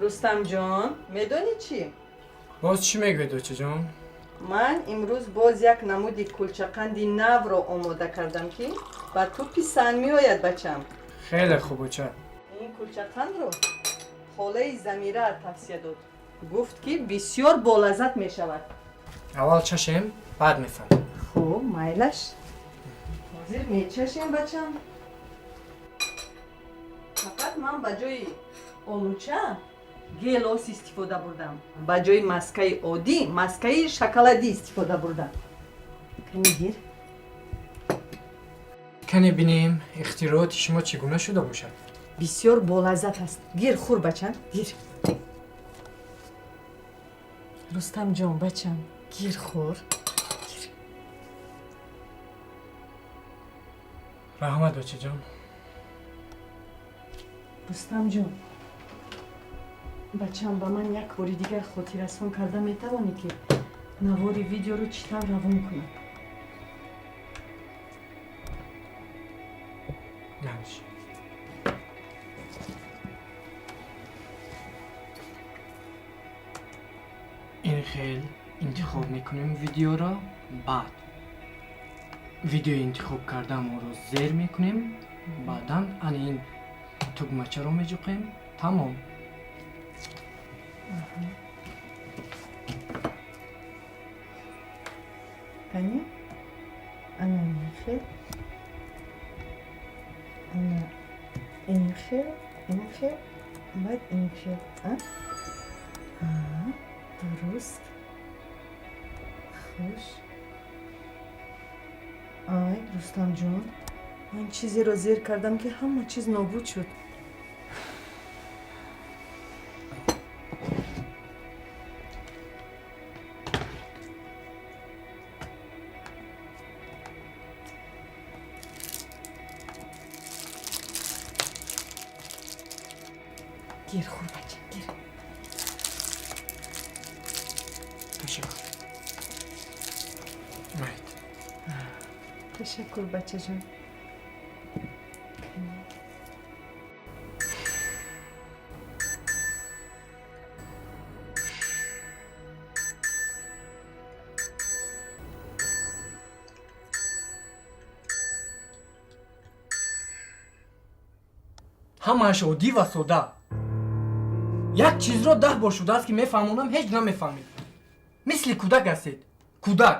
Рустамҷон, медонӣ чӣ? Боз чӣ мегӯед, очаҷон? Ман имрӯз боз як намуди кулчақанди навро омода кардам, ки ба ту писанд меояд, бачам. Хеле хуб, оча. Ин кулчақандро холаи Замира тавсия дод, гуфт, ки бисёр болаззат мешавад. Аввал чашем, баъд мефаҳмем. Хуб, майлаш, ҳозир мечашем, бачам. Фақат ман ба ҷои олуча гелос истифода бурдам, ба ҷои маскаи оддӣ маскаи шоколадӣ истифода бурдам. Кани, гир. Кане бинем, ихтирооти шумо чӣ гуна шуда бошад. Бисёр болаззат аст, гир, хӯр, бачам, гир. Рустамҷон, бачам, гир, хӯр. Раҳмат, очаҷон. Рустамҷон, бачам, ба ман як бори дигар хотиррасон карда метавонӣ, ки навори видеоро чӣ тавр равон кунам? Наш. Ин хел интихоб мекунем видеоро, баъд видеои интихоб кардаамонро зер мекунем, баъдан ана ин тугмачаро меҷуқем, тамом. Кани, ана ин хел, ана ин хел, ин хел, баъд ин хел. А дуруст. Хуш. Ай, Рустамҷон, ман чизеро зер кардам, ки ҳама чиз нобуд шуд. Гир, хӯр, бача, гир. Ташаккур. Майт. Ташаккур, бачаҷон. Ҳамааш оддӣ ва сода. Як чизро 10 бор шудааст, ки мефаҳмонам, ҳеҷ намефаҳмед. Мисли кӯдак ҳастед, кӯдак.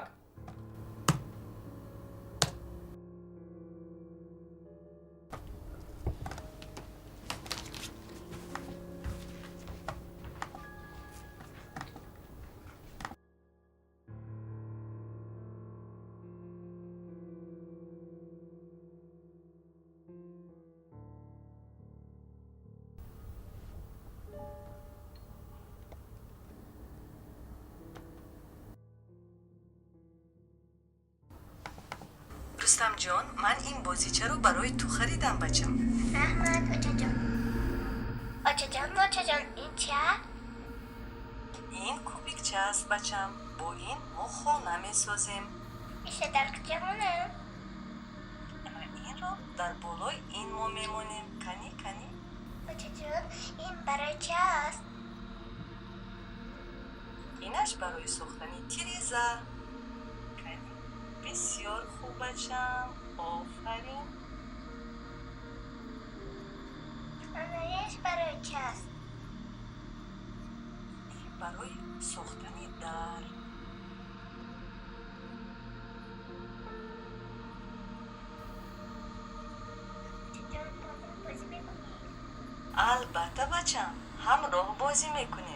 Рустамҷон, ман ин бозичаро барои ту харидам, бачам. Раҳмат, очаҷон. Очаҷон, очаҷон, ин чи аст? Ин кубикча аст, бачам. Бо ин мо хона месозем. Иша дар куҷо монам? Ва инро дар болои ин мо мемонем. Кани, кани. Очаҷон, ин барои чи аст? Инаш барои сохтани тиреза. Кани, бисёр хуб, бачам, офарин. Анаеш барои чи аст? Ин барои сохтани дар. Очаҷон, бо ман бозӣ мекунӣ? Албатта, бачам, ҳамроҳ бозӣ мекунем.